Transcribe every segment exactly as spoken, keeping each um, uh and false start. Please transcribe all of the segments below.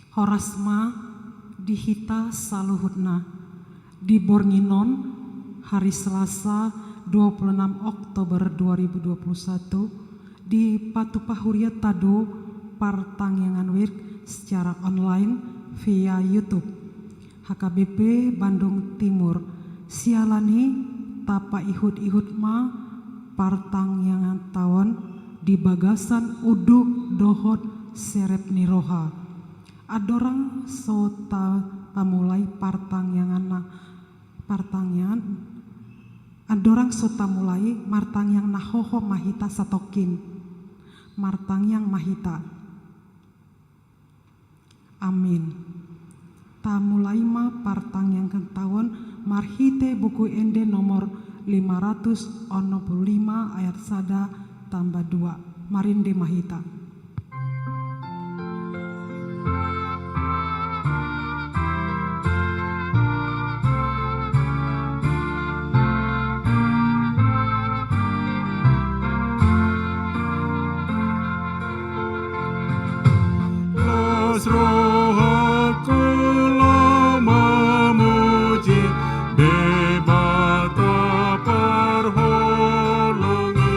Horas ma di hita saluhutna. Di borngin on, hari Selasa, dua puluh enam Oktober dua ribu dua puluh satu, dipatupa hurianta do partangiangan wijk secara online via YouTube H K B P Bandung Timur. Siala ni i, tapaihut-ihut ma partangianganta on di bagasan unduk dohot serep ni roha. Andorang so ta-, tamulai partangiangan na, partangiangan, andorang so tamulai, martangiang na hohom ma hita satongkin. Martangiang ma hita. Amin. Tamulai ma partangianganta on marhite Buku Ende nomor lima ratus onom puluh lima ayat sada tamba dua. Marende ma hita. Las rohangku laho mamuji Debata parholong i,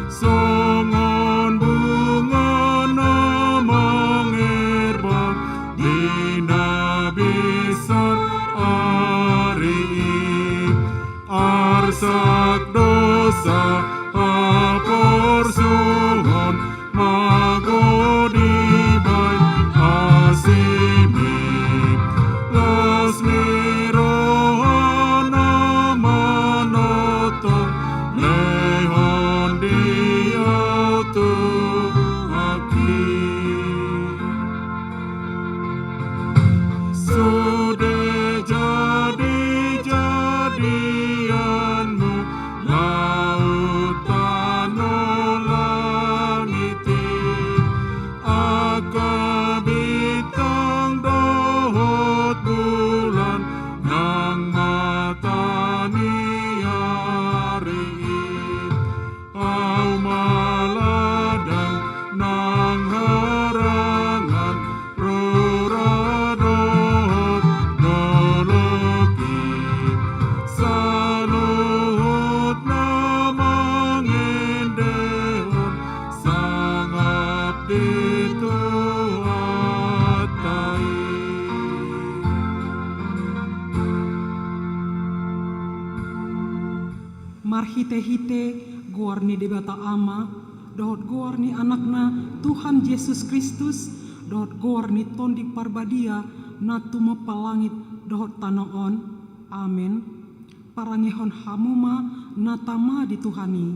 songon bunga na mangerbang di na binsar ari i. Arsak dosa haporsuhon mago dibahen asi mi, las ni roha na manongtong lehon di ahu Tuhanki. Sude jadi-jadianmu laut tano langit i, angka bintang dohot bulan nang mata ni ari i. Ahu ma ladang nang harangan, rura dohot dolok i, saluhutna mangendehon sangap di Tuhanta i. Marhite-hite goar ni Debata Ama, dohot goar ni Anakna Tuhan Jesus Kristus, dohot goar ni Tondi Parbadia na tumompa langit dohot tano on. Amen. Parangehon hamu ma na tama di Tuhan i.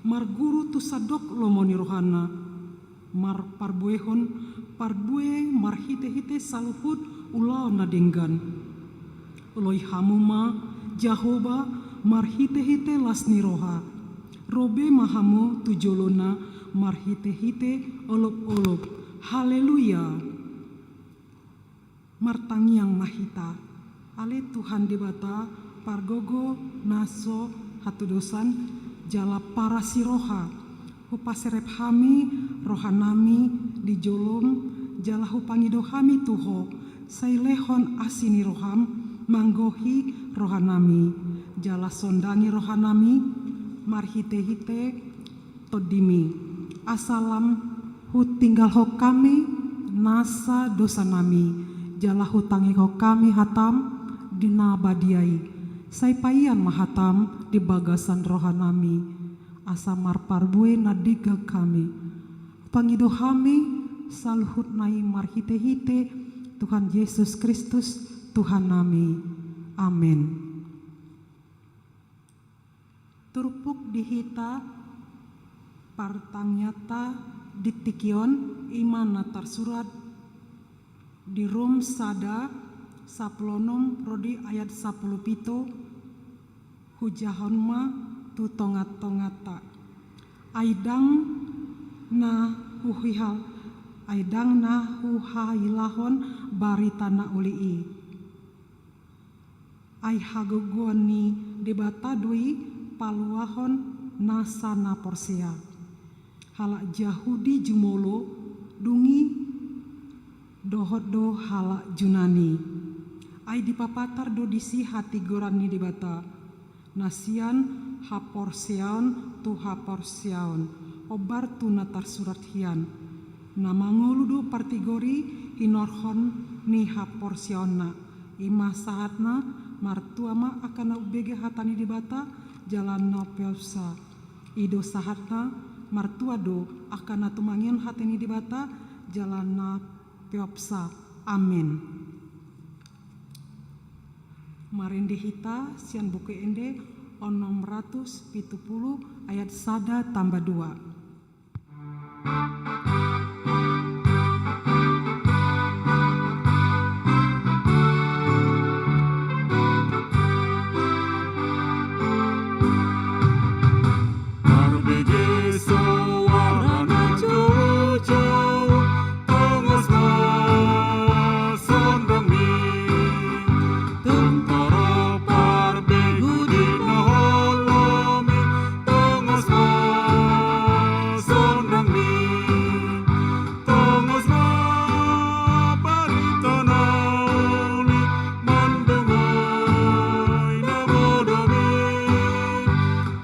Marguru tu sandok lomo ni rohana. Marparbuehon parbue marhite-hite saluhut ulaon na denggan. Oloi hamu ma Jahowa marhite-hite las ni roha. Ro be ma hamu tu jolona marhite-hite olop-olop. Haleluya! Martangiang ma hita. Ale Tuhan Debata, pargogo na so hatudosan jala parasiroha, hupaserep hami rohanami di jolom, jala hupangido hami tu Ho, sai lehon asi ni roham manggohi rohanami, jala sondangi rohanami marhite-hite Tondimi, asa lam hutinggalhon hami nasa dosanami, jala hutangihon hami hatam di na badia i. Sai paian ma hatam di bagasan rohanami, asa marparbue na denggan hami. Pangido hami saluhutna i marhite-hite Tuhan Jesus Kristus, Tuhannami. Amen. Turpuk di hita partangiangta di tingki on, i ma na tarsurat di Rom sada, sampulu onom ro di ayat sampulu pitu, hujahahon ma tu tonga-tonganta. Ai ndang na huhihal, ai ndang na huhailahon barita na uli i. Ai hagogoon ni Debata do i paluahon nasa na porsea. Halak Jahudi jumolo, dung i Dohot do halak Junani. Ai dipapatar do disi hatigoran ni Debata, na sian haporseaon tu haporseaon, ombar tu na tarsurat hian. Na mangolu do partigor i hinorhon ni haporseaonna, i ma sahatna martua ma angka na umbege hata ni Debata jala na peopsa. I do sahatna, martua do angka na tumangihon hata ni Debata jala na peopsa. Amen. Marende hita sian Buku Ende onom ratus pitu pulu ayat sada tamba dua. Marbege soara na jojau, tongos ma sondanmi. Tentara parbegu di na holom i, tongos ma sondanmi. Tongos ma barita na uli mandongoi na modom i.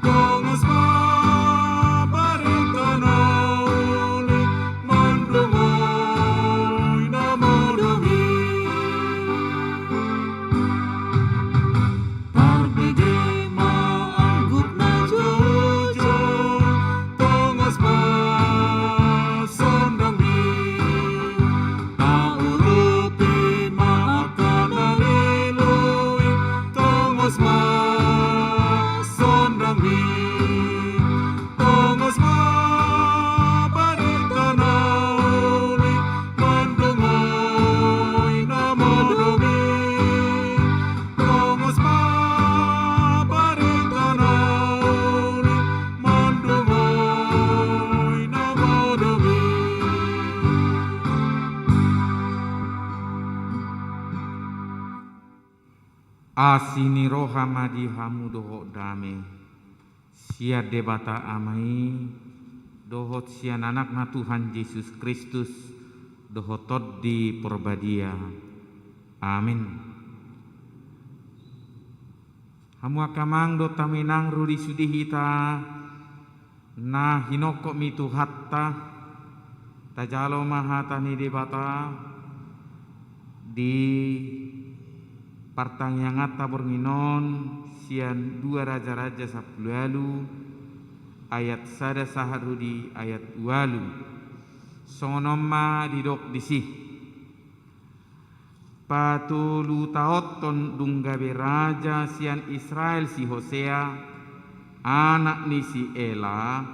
Tongos ma barita na uli mandongoi na modom i. Tarbege ma anggur na jojau, tongos ma sondanmi. Taurupi ma angka na lilo i, tongos ma sondanmi. Tongos ma barita na uli mandongoi na modom i. Tongos ma barita na uli mandongoi na modom i. Asi ni roha ma di hamu dohot dame sian Debata Ama i dohot sian Anakna Tuhan Jesus Kristus dohot Tondi Porbadia. Amen. Hamu angka amang dohot hamu inang, ro di sude hita na hinongkop ni Tuhanta, tajalo ma hata ni Debata di partangianganta borngin on sian dua Raja-raja sampulu ualu ayat sada sahat ro di ayat ualu. Songon on ma didok disi. Patolu taonton dung gabe raja sian Israel si Hosea, anak ni si Ela,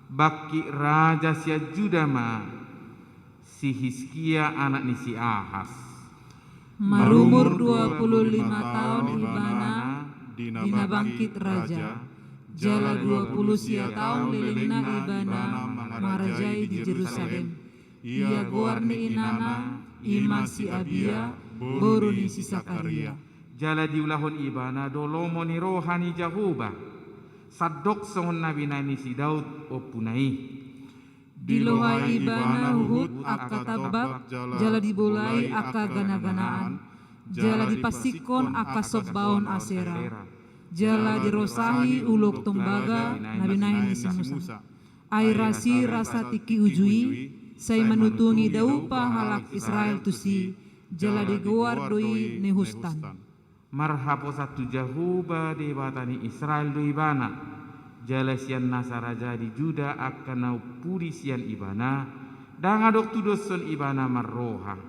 bangkit raja sian Juda ma si Hiskia anak ni si Ahas. Marumur dua pulu lima taon ibana di na bangkit raja, jala dua pulu sia taon lelengna ibana mangarajai di Jerusalem. Ia goar ni inana i ma si Abia, boru ni si Sakaria. Jala diulahon ibana do lomo ni roha ni Jahowa, sandok songon na binahen ni si Daud ompuna i. Dilohai ibana huhut angka tambak, jala dibolai angka ganaganaan, jala dipasinghon angka sombaon Asera, jala dirosahi ulok tombaga na binahen ni si Musa. Ai rasirasa tingki uju i, sai manutungi daupa halak Israel tusi, jala digoar do i Nehustan. Marhaposan tu Jahowa Debata ni Israel do ibana, jala sian nasa raja di Juda angka na umpudi sian ibana, ndang adong tudoshon ibana marroha.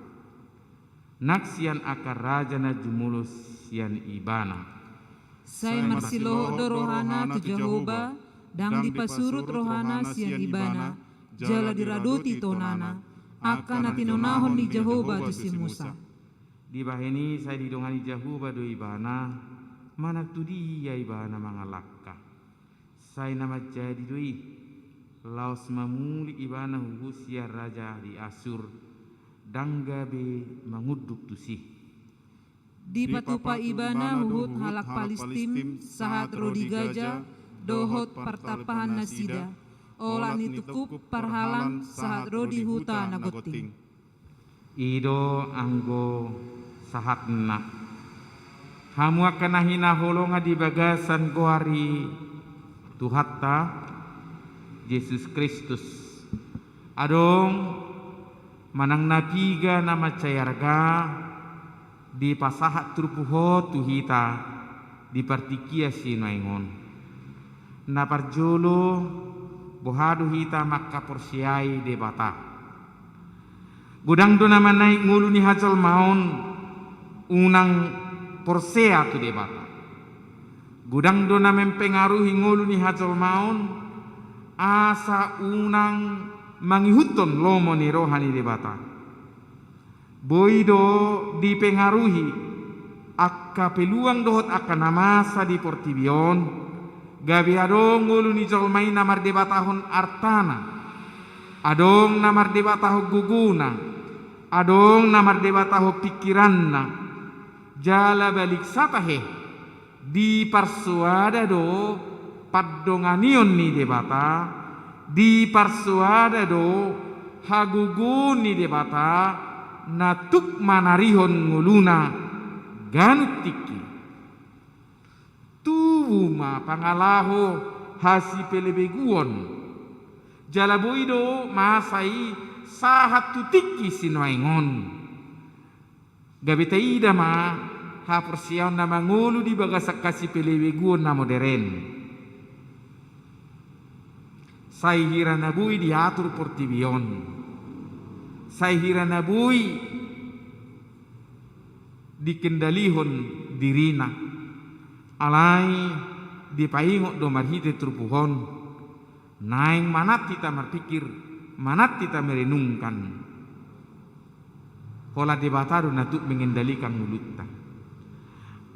Nang sian angka raja na jumolo sian ibana. Sai marsilohot do rohana tu Jahowa, ndang dipasurut rohana sian ibana, jala diradoti tonana, angka na tinonahon ni Jahowa tu si Musa. Dibahen i sai didongani Jahowa do ibana, manang tu dia ibana mangalangka. Sai na manjadi do i, laos mamuli ibana huhut sian raja di Assur, ndang gabe mangunduk tusi. Dipatupa ibana huhut halak Palistim sahat ro di Gaza dohot partampahan nasida, olat ni tungkup parhalan sahat ro di huta na gonting. I do anggo sahatna. Hamu angka na hinaholongan di bagasan goar ni Tuhanta Jesus Kristus. Adong manang na piga na mansai arga dipasahat turpuk on tu hita di partingkian sinuaeng on. Na parjolo, boha do hita mangkaporseai Debata. Godang do na manaek ngolu ni hajolmaon unang porsea tu Debata. Godang do na mempengaruhi ngolu ni hajolmaon asa unang mangihuthon lomo ni roha ni Debata. Boi do dipengaruhi angka peluang dohot angka na masa di portibi on, gabe adong ngolu ni jolma i na mardebatahon artana, adong na mardebatahon gogona, adong na mardebatahon pingkiranna, jala balik satahe, diparsoada do pandonganion ni Debata, diparsoada do hagogoon ni Debata, na tuk manarihon ngoluna ganup tingki. Tubu ma pangalaho hasipelebeguon. Jala boi do masa i sahat tu tingki sinuaeng on. Gabe taida ma haporseaon na mangolu di bagasan hasipelebeguon na moderen. Sai hira na boi diatur portibi on. Sai hira na boi dikendalihon dirina. Alai dipaingot do marhite turpuk on. Naeng manat hita marpikir, manat hita merenungkan. Holan Debata do na tuk mengendalikan ngolunta.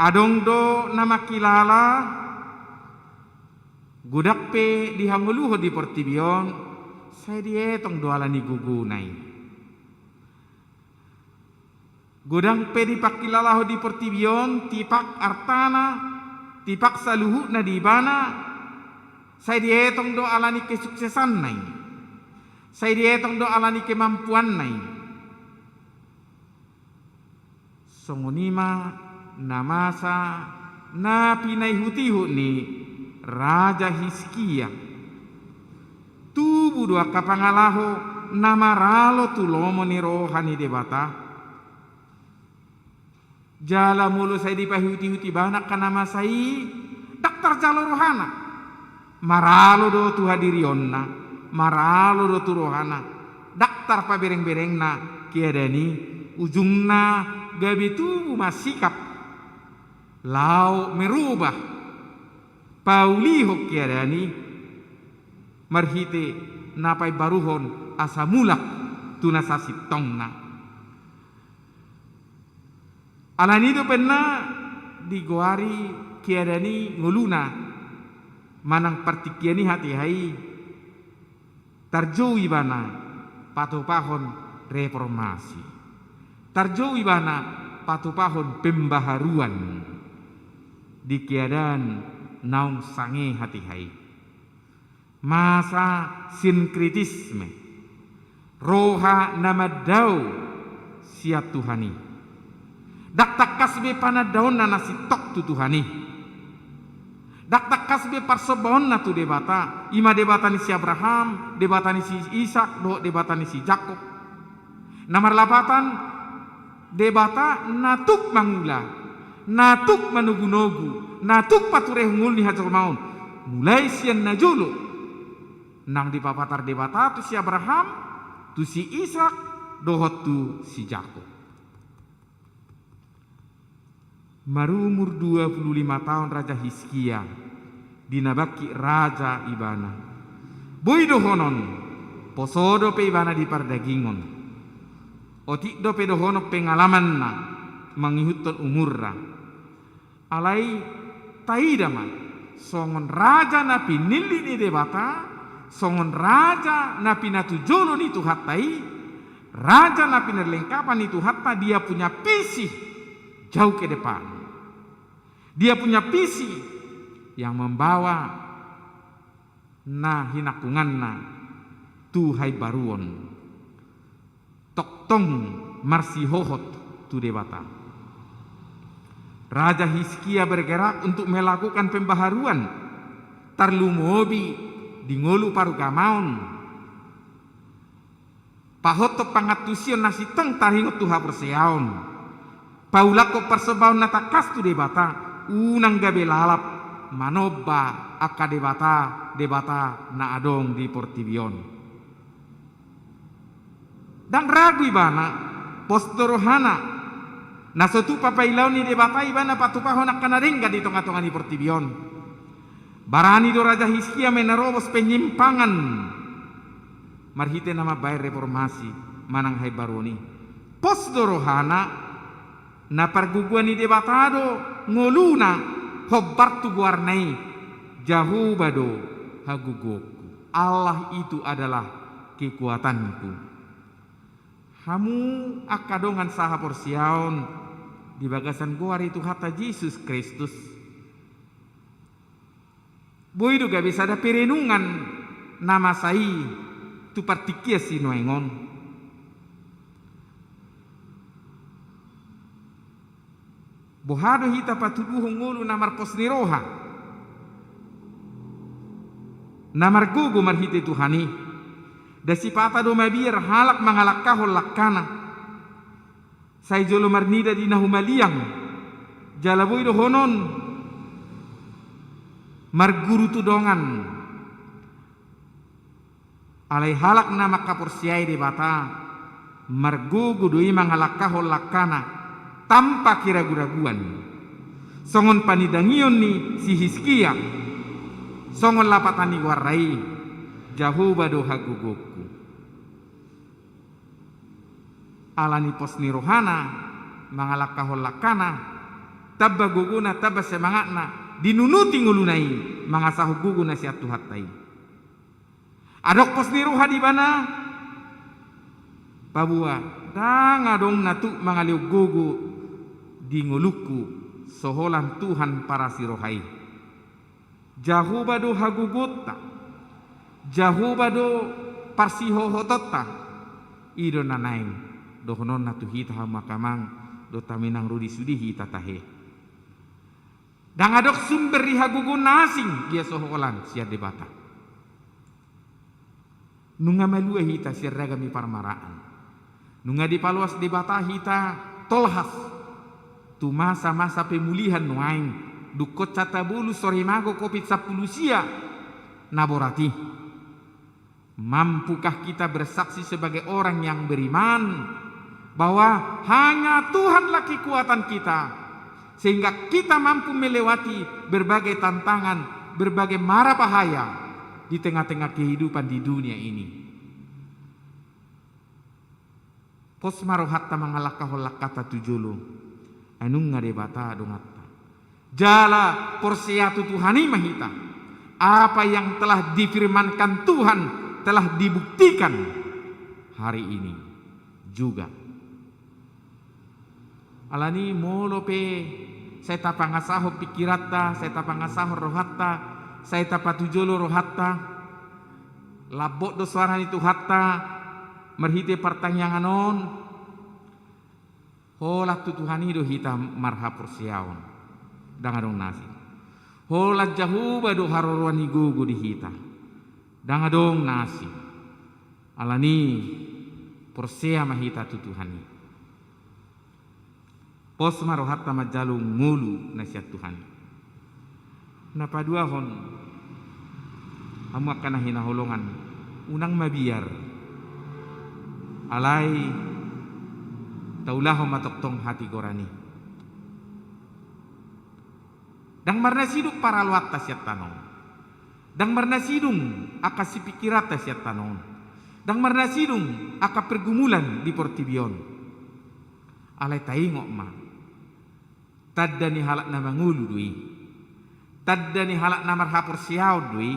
Adong do na mangkilala, godang pe dihangoluhon di portibi on, sai dietong do ala ni gogona i. Godang pe dipangkilalahon di portibi on, tipak artana, tipak saluhutna di ibana, sai dietong do ala ni kesuksesanna i. Sai dietong do ala ni kemampuanna i. Songon i ma na masa na pinaihutihut ni Raja Hiskia. Tubu do angka pangalaho na maralo tu lomo ni roha ni Debata. Jala molo sai dipaihutihut ibana angka na masa i, ndang tarjalo rohana. Maralo do tu hadirionna, maralo do tu rohana. Ndang tarpaberengberengna keadaan i, ujungna gabe tubu ma sikap laho merubah, paulihon keadaan i marhite na paimbaruhon asa mulak tu na sasintongna. Alani i do umbahen na digoari keadaan i ngoluna manang partingkian i hatiha i, tarjou ibana patupahon reformasi. Tarjou ibana patupahon pembaharuan di keadaan naung sange hatiha i. Masa sinkretisme, roha na mandao sian Tuhan i. Ndang tangkas be panandaonna na sintong tu Tuhan i. Ndang tangkas be parsombaonna tu Debata, i ma Debata ni si Abraham, Debata ni si Isak, dohot Debata ni si Jakob. Na marlapatan, Debata na tuk mangula, na tuk manogunogu, na tuk paturehon ngolu ni hajolmaon, mulai sian na jolo naung dipapatar Debata tu si Abraham, tu si Isak, dohot tu si Jakob. Marumur dua pulu lima taon Raja Hiskia, di na bangkit raja ibana. Boi dohonon, poso dope ibana di pardagingon. Otik dope dohonon pengalamanna mangihuthon umurna. Alai taida ma, songon raja na pinillit ni Debata, songon raja na pinatujolo ni Tuhanta i, raja na pinarlengkapan ni Tuhanta, dia punya visi jauh ke depan. Dia punya visi yang membawa na hinangkunganna tu haimbaruon. Tongtong marsihohot tu Debata. Raja Hizkia bergerak untuk melakukan pembaharuan, tarlumobi di ngolu parugamaon. Pahothon pangantusion na sintong taringot tu haporseaon. Paulakhon parsombaon na tangkas tu Debata, unang gabe lalap manomba angka debata-debata na adong di portibi on. Ndang ragu ibana, pos do rohana, na so tuk papailaon ni Debata ibana patupahon angka na denggan di tonga-tonga ni portibi on. Barani do Raja Hizkia menerobos penyimpangan marhite na mambahen reformasi manang haimbaruon i. Pos do rohana, na pargogoan ni Debata do ngoluna, hombar tu goarna i, Jahowa do hagogoonku. Allah itu adalah kekuatanku. Hamu angka dongan sahaporseaon di bagasan goar ni Tuhanta Jesus Kristus. Boi do gabe sada perenungan na masa i tu partingkian sinuaeng on. Boha do hita patuduhon ngolu na marpos ni roha, na margogo marhite Tuhan i? Nda sipata do mabiar halak mangalangkahon langkana. Sai jolo marnida di na humaliang, jala boi dohonon marguru tu dongan. Alai halak na mangkaporseai Debata, margogo do i mangalangkahon langkana tanpa keragu-raguan. Songon panindangion ni si Hizkia, songon lapatan ni goarna i, Jahowa do hagogoonku. Ala ni pos ni rohana mangalangkahon langkana, tamba gogona, tamba semangatna, dinunuti ngoluna i mangasahon gogo na sian Tuhanta i. Adong pos ni roha di ibana, paboa ndang adong na tuk mangalehon gogo di ngolungku so holan Tuhan parasi roha i. Jahowa do hagogoonta, Jahowa do parsihohotonta. I do na naeng dohononna tu hita, hamu angka amang dohot hami inang, ro di sude hita tahe. Ndang adong sumber ni hagogoon na asing, dia so holan sian Debata. Nunga malua hita sian ragam ni parmaraan. Nunga dipaloas Debata hita tolhas tu masa-masa pemulihan nuaeng, dungkon cata bolus so rimago covid sampulu sia na borat i. Mampukah kita bersaksi sebagai orang yang beriman bahwa hanya Tuhanlah kekuatan kita, sehingga kita mampu melewati berbagai tantangan, berbagai mara bahaya di tengah-tengah kehidupan di dunia ini. Pos ma rohanta mangalangkahon langkanta tu jolo, ai nunga Debata donganta. Jala porsea tu Tuhan i ma hita. Apa yang telah difirmankan Tuhan telah dibuktikan hari ini juga. Alani molo pe sai tapangasahon pingkiranta, sai tapangasahon rohanta, sai tapatujolo rohanta, lambok do soara ni Tuhanta marhite partangiangan on, holan tu Tuhan i do hita marhaporseaon. Ndang adong na asing. Holan Jahowa do haroroan ni gogo di hita. Ndang adong na asing. Alani porsea ma hita tu Tuhan i. Pos ma rohanta manjalo ngolu na sian Tuhan i. Na paduahon, hamu angka na hinaholongan, unang mabiar. Alai taulahon ma tongtong hatigoran i. Ndang marnasidung paraloanta sian tano on. Ndang marnasidung angka sipingkiranta sian tano on. Ndang marnasidung angka pergumulan di portibi on. Alai taingot ma, tanda ni halak na mangolu do i. Tanda ni halak na marhaporseaon do i.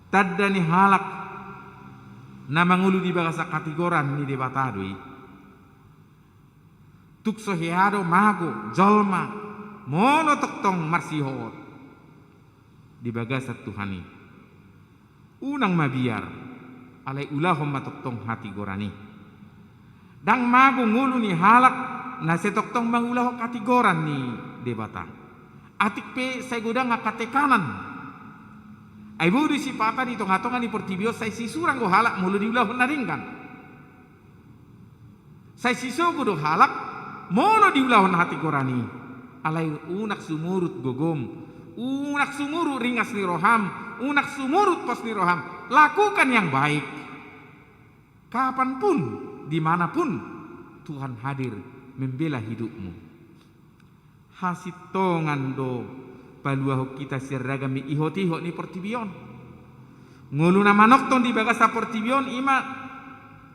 Tanda ni halak na mangolu di bagasan hatigoran ni Debata do i. Tung so hea do mago jolma molo tongtong marsihohot di bagasan Tuhan i. Unang mabiar, alai ulahon ma tongtong hatigoran i. Ndang mago ngolu ni halak na sai tongtong mangulahon hatigoran ni Debata. Atik pe sai godang angka tekanan. Ai boi do sipata di tonga-tonga ni portibi on sai sisurang do halak molo diulahon na denggan. Sai sisogo do halak molo diulahon hatigoran i. Alai unang sumurut gogom, unang sumurut ringas ni roham, unang sumurut pos ni roham. Lakukan yang baik. Kapan pun, di mana pun, Tuhan hadir membela hidupmu. Hasintongan do paluahon hita sian ragam ni ihot-ihot ni portibi on. Ngolu na manongtong di bagasan portibi on i ma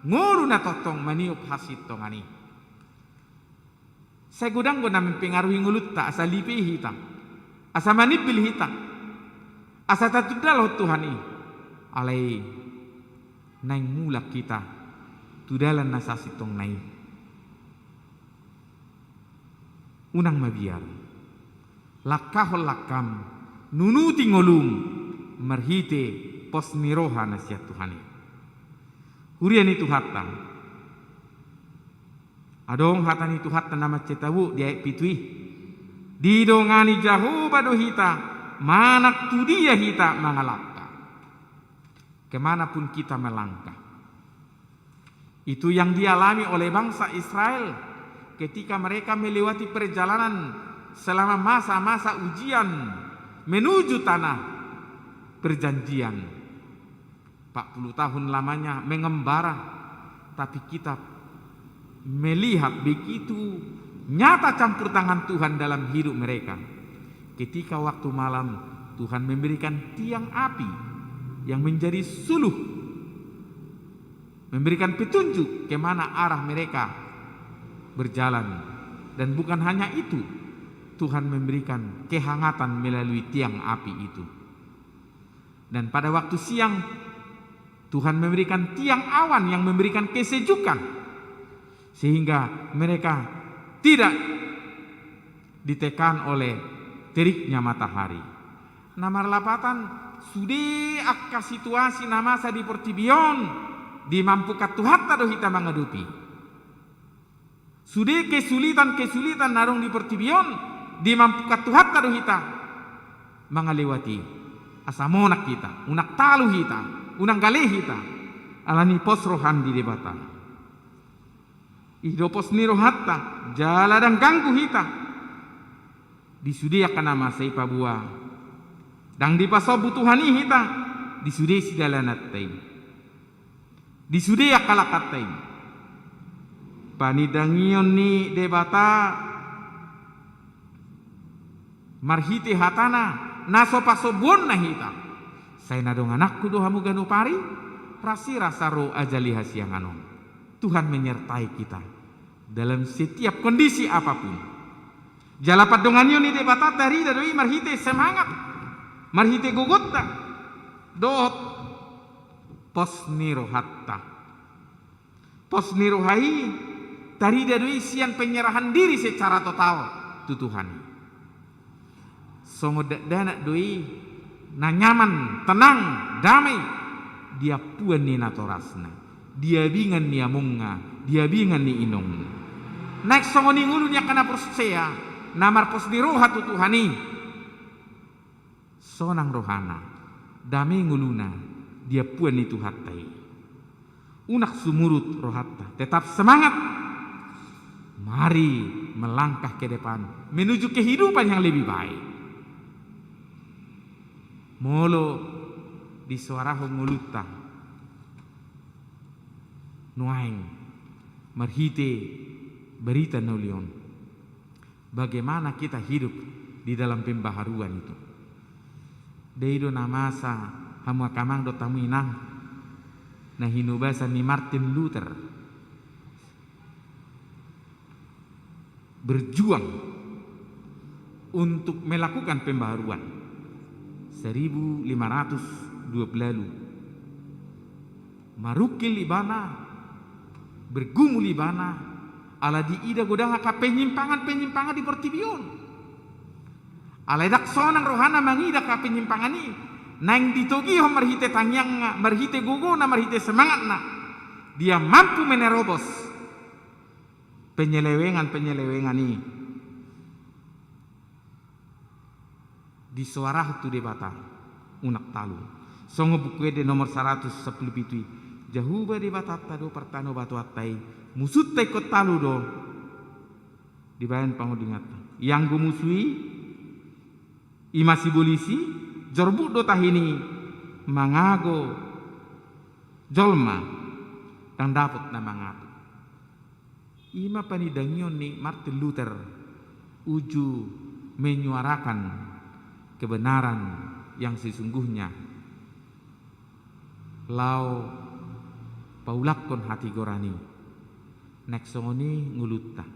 ngolu na tongtong maniop hasintongan i. Sai godang do na mempengaruhi ngolunta asa lipei hita, asa manimbil hita, asa tatundalhon Tuhan i. Alai naeng mulak hita tu dalan na sasintongna i. Unang mabiar. Langkahon langkam, nunuti ngolum marhite pos ni roha na sian Tuhan i. Huria ni Tuhanta. Adong hata ni Tuhanta na mansai tabo di ayat pitu i. Didongani Jahowa do hita, manang tu dia hita mangalangka. Ke mana pun kita melangkah. Itu yang dialami oleh bangsa Israel ketika mereka melewati perjalanan selama masa-masa ujian menuju tanah perjanjian. Empat puluh tahun lamanya mengembara, tapi kita melihat begitu nyata campur tangan Tuhan dalam hidup mereka. Ketika waktu malam, Tuhan memberikan tiang api yang menjadi suluh, memberikan petunjuk ke mana arah mereka berjalan. Dan bukan hanya itu, Tuhan memberikan kehangatan melalui tiang api itu. Dan pada waktu siang, Tuhan memberikan tiang awan yang memberikan kesejukan, sehingga mereka tidak ditekan oleh teriknya matahari. Na marlapatan, sude angka situasi na masa di portibi on, dimampukan Tuhanta do hita mangadopi. Sude kesulitan-kesulitan na adong di portibi on, dimampukan Tuhanta do hita mangalewati. Asa monang hita, unang talu hita, unang gale hita, alani pos roham di Debata. I do pos ni rohanta, jala ndang ganggu hita. Di sude angka na masa i paboa. Ndang dipasombu Tuhan i hita, di sude sidalananta i. Di sude angka langkanta i. Panindangion ni Debata marhite hatana, na so pasombuonna hita. Sai na dongananku do hamu ganup ari, rasirasa ro ajali hasiangan on. Tuhan menyertai kita dalam setiap kondisi apapun. Jala pandonganion ni Debata tarida do i marhite semangat, marhite gogonta, dohot pos ni rohanta. Pos ni roha i tarida do i sian penyerahan diri secara total tu Tuhan i. Songon dakdanak do i na nyaman, tenang, damai di ampuan ni natorasna, di abingan ni amongna, di abingan ni inongna. Naeng songon i ngolu ni angka na porsea na marpos ni roha tu Tuhan i. Sonang rohana, dame ngoluna di ampuan ni Tuhanta i. Unang sumurut rohanta, tetap semangat. Mari melangkah ke depan menuju kehidupan yang lebih baik. Molo disoarahon ngolunta nuaeng marhite barita na uli on. Bagaimana kita hidup di dalam pembaharuan itu? Dei do na masa hamu angka amang dohot hamu inang na hinobasan ni Martin Luther berjuang untuk melakukan pembaharuan seribu lima ratus dua puluh lalu. Marungkil ibana, bergumul ibana, ala diida godang angka penyimpangan-penyimpangan di portibi on. Alai ndang sonang rohana mangida angka penyimpangan i, naeng ditogihon marhite tangiangna, marhite gogona, marhite semangatna. Dia mampu menerobos penyelewengan-penyelewengan i disoarahon tu Debata, unang talu. Songon Buku Ende nomor saratus sampulu pitu i, Jahowa Debatanta do partanobatoanta i, musunta ingkon talu do dibaen pangunjunganta. Ianggo musu i, i ma sibolis i, jorbut do tahi ni mangago jolma, ndang dapot na mangago. I ma panindangion ni Martin Luther uju menyuarakan kebenaran yang sesungguhnya, laho paulakhon hatigoran i. Naeng songon i ngolunta.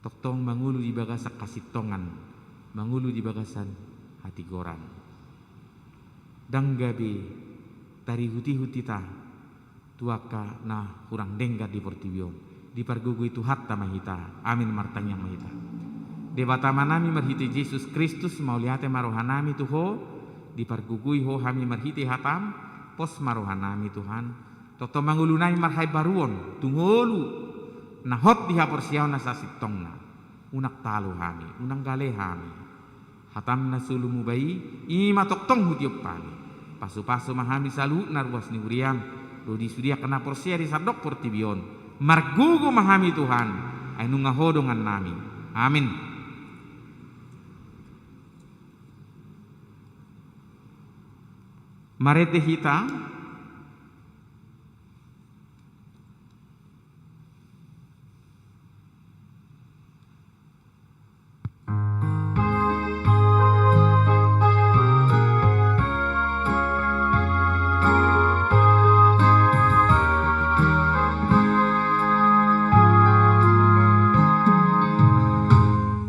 Tongtong mangolu di bagasan hasintongan, mangolu di bagasan hatigoran. Ndang gabe tarihut-ihut hita tu angka na hurang denggan di portibi on. Dipargogoi Tuhanta ma hita. Amin. Martangiang ma hita. Debata Amanami, marhite Jesus Kristus, mauliate ma rohanami tu Ho, dipargogoi Ho hami marhite hatam, pos ma rohanami Tuhan. Tongtong mangolunami marhaimbaruon tu ngolu na hot di haporseaon na sasintongna. Unang talu hami, unang gale hami. Hatam na solu muba i, i ma tongtong hutiop hami. Pasu-pasu ma hami saluhutna ruas ni huriam, ro di sude angka na porsea di sandok portibi on. Margogo ma hami Tuhan, ai nunga Ho dongannami. Amin. Marende hita.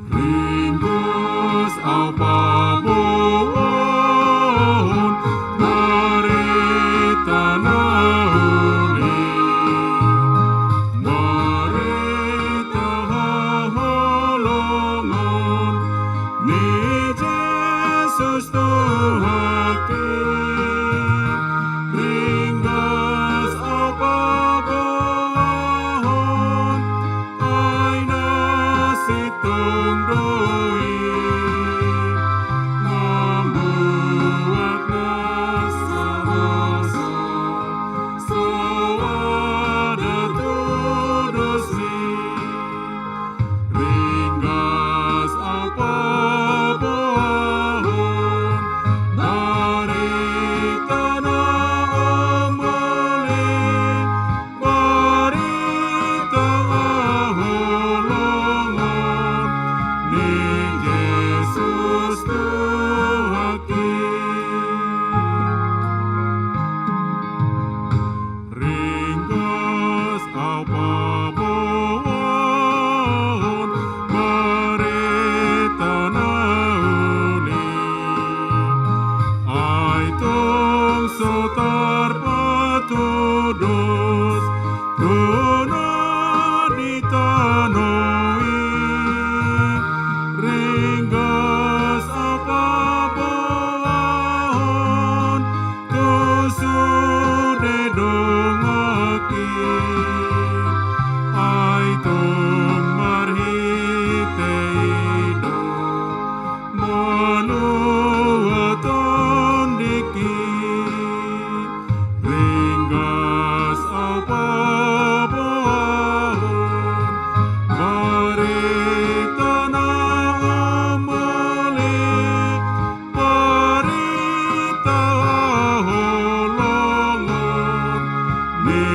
Ringgas au paboahon barita na uli, barita haholongon ni Jesus Tuhanki. Ringgas au paboahon, ai na sintong do i, mambuat nasa masa, soada tu dos ni. Ringgas au paboahon barita na uli, barita haholongon ni Jesus Tuhanki. Ringgas au paboahon barita na uli, ai tung so tarpatudos tu na di tano i. Ringgas au paboahon tu sude donganki, ai tung marhite i do malua tondingki. Ringgas au paboahon barita na uli, barita haholongon ni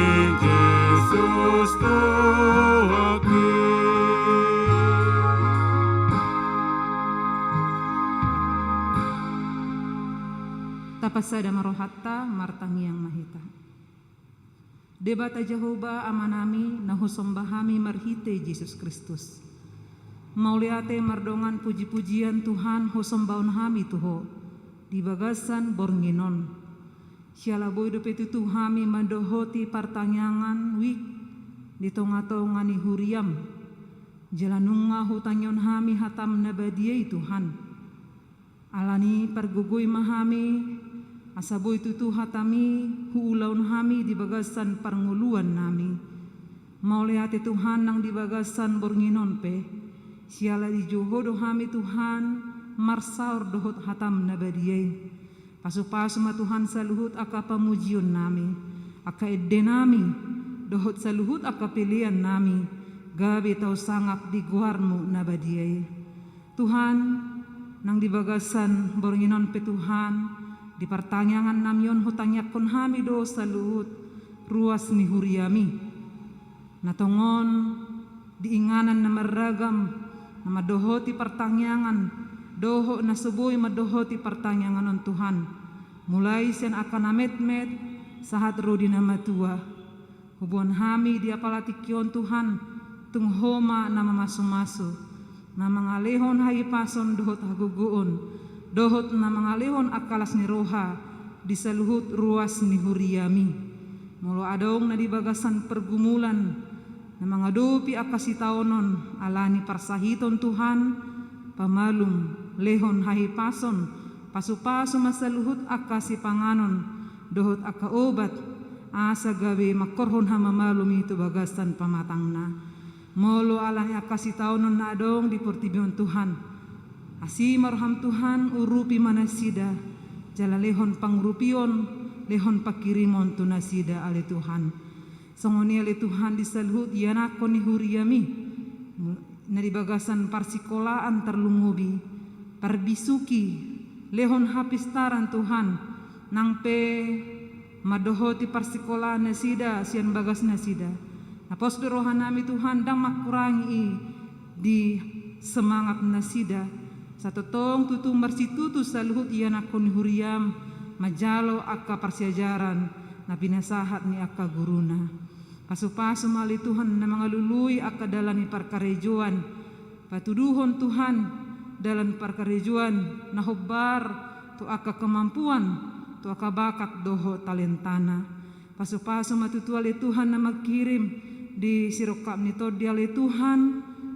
Jesus Tuhanki. Tapasada ma rohanta, martangiang ma hita. Debata Jahowa Amanami, na husomba hami marhite Jesus Kristus, mauliate mardongan puji-pujian Tuhan husombaon hami tu Ho di bagasan borngin on. Siala boi dope tutu hami mandohoti partangiangan wijk di tonga-tonga ni huriam. Jala nunga hutangihon hami hatam na badia i, Tuhan. Alani i pargogoi ma hami, asa boi tutu hatami huulahon hami di bagasan parngoluannami. Mauliate Tuhan nang di bagasan borngin on pe, siala dijou Ho do hami Tuhan, marsaor dohot hataM na badia i. Pasupasu ma Tuhan saluhut angka pamujionnami, angka endenami, dohot saluhut angka peleannami, gabe tau sangap di goarMu na badia i. Tuhan, nang di bagasan borngin on pe Tuhan, di partangiangannami on hutangiangkon hami do saluhut ruas ni huriaMi. Na tongon di inganan na marragam, na mandohoti partangiangan, dohot na so boi mandohoti partangiangan on Tuhan. Mulai sian angka na metmet, sahat ro di na matua. Huboan hami di apala tingki on Tuhan, tung Ho ma na mamasumasu, na mangalehon hahipason dohot hagogoon, dohot na mangalehon angka las ni roha, di saluhut ruas ni huriaMi. Molo adong na di bagasan pergumulan, na mangadopi angka sitaonon, ala ni parsahiton Tuhan, pamalum, lehon hahipason, pasupasu ma saluhut angka sipanganon, dohot angka obat, asa gabe mangkorhon hamamalum i tu bagasan pamatangna. Molo ala ni angka sitaonon na adong di portibi on Tuhan. Asi ma rohaM Tuhan, urupi ma nasida, jala lehon pangurupion, lehon pangkirimon tu nasida ale Tuhan. Songon i ale Tuhan di saluhut ianakhon ni huriaMi, na di bagasan parsikolaan tarlumobi, parbisuki, lehon hapistaran Tuhan, nang pe mandohoti parsikolaan nasida sian bagas nasida. Na pos do rohanami Tuhan, ndang mangkurangi i di semangat nasida. Satongtong tutu marsitutu saluhut ianakhon ni huriaM manjalo angka parsiajaran na pinasahat ni angka guruna. Pasupasu ma ale Tuhan na mangalului angka dalan ni parkarejoan. Patuduhon Tuhan dalan parkarejoan na hombar tu angka kemampuan, tu angka bakat dohot talentana. Pasupasu ma tutu ale Tuhan na mangkirim di sirongkap ni tondi ale Tuhan,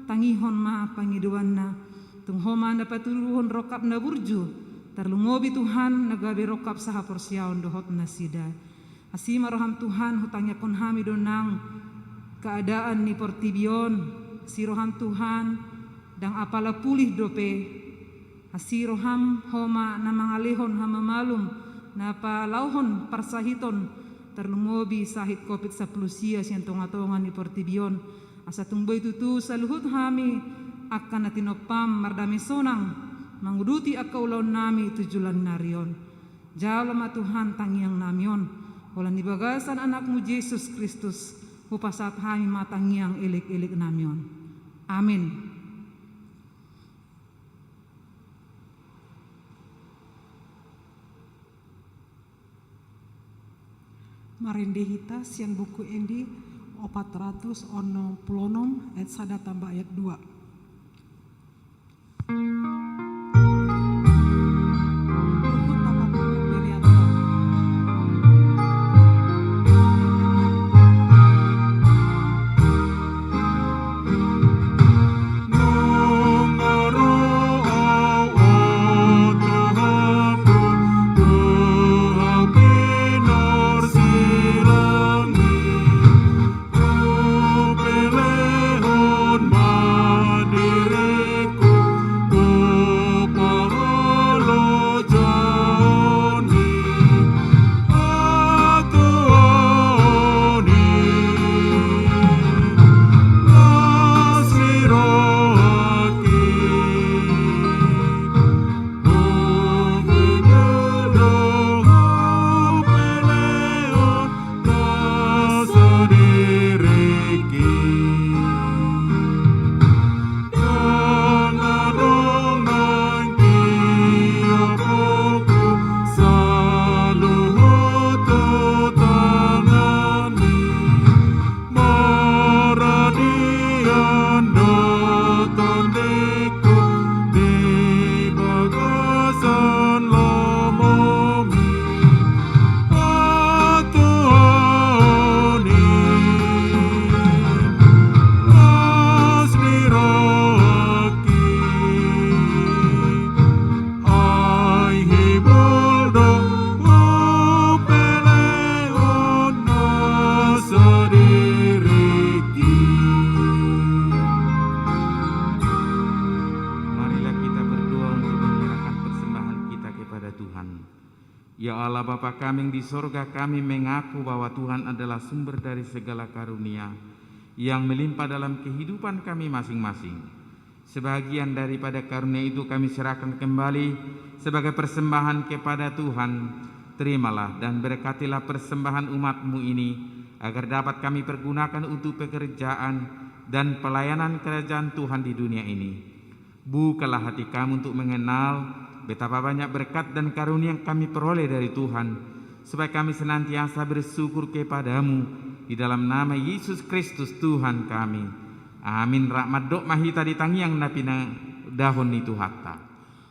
tangihon ma pangidoanna. Tung Ho ma na patuduhon rongkap na burju, tarlumobi Tuhan na gabe rongkap sahaporseaon dohot nasida. Asi ma rohaM Tuhan, hutangiangkon hami do nang keadaan ni portibi on, asi rohaM Tuhan, ndang apala pulih dope. Asi rohaM, Ho ma na mangalehon hamamalum, na palaohon parsahiton, tarlumobi sahit Covid sampulu sia sian tongatonga ni portibi on. Asa tung boi tutu saluhut hami angka na tinompaM mardame sonang, manguduti angka ulaonnami tu joloan ni ari on. Jalo ma Tuhan tangiangnami on, holan di bagasan AnakMu Jesus Kristus, hupasahat hami ma tangiang elekeleknami on. Amin. Marende hita sian Buku Ende opat ratus onom pulu onom, ayat sada tamba ayat dua. Bapa kami yang di sorga, kami mengaku bahwa Tuhan adalah sumber dari segala karunia yang melimpah dalam kehidupan kami masing-masing. Sebagian daripada karunia itu kami serahkan kembali sebagai persembahan kepada Tuhan. Terimalah dan berkatilah persembahan umat-Mu ini, agar dapat kami pergunakan untuk pekerjaan dan pelayanan kerajaan Tuhan di dunia ini. Bukalah hati kami untuk mengenal betapa banyak berkat dan karunia yang kami peroleh dari Tuhan, supaya kami senantiasa bersyukur kepada-Mu, di dalam nama Yesus Kristus Tuhan kami. Amin. Rap mandok ma hita di tangiang na pinadahon ni Tuhanta.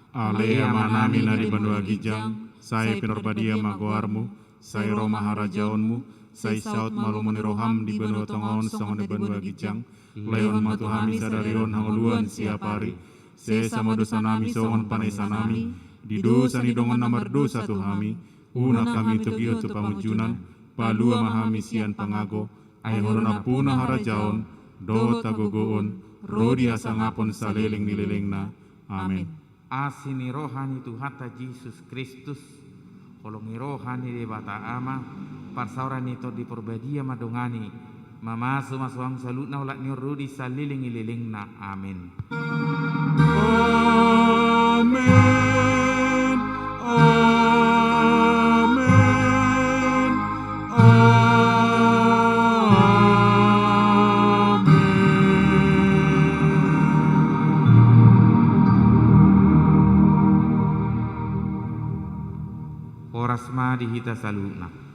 Ale Amanami na di banua ginjang, sai pinarbadia ma goar-Mu, sai ro ma harajaon-Mu, sai saut ma lomo ni roham di banua tonga on songon na di banua ginjang. Lehon ma tu hami sadari on hangoluan siapari. Sesa ma dosanami songon panesanami di dosa ni dongan na mardosa tu hami. Unang hami togihon tu pangunjunan, palua ma hami sian pangago. Ai Ho do nampuna harajaon dohot hagogoon ro di hasangapon saleleng ni lelengna. Amin. Asi ni roha ni Tuhanta Jesus Kristus, holong ni roha ni Debata Ama, parsaoran ni Tondi Parbadia mandongani, mamasu-masu hamu saluhutna olat ni on ro di saleleng ni lelengna. Amin. Amin. Amin. Amin. Horas ma di hita saluhutna.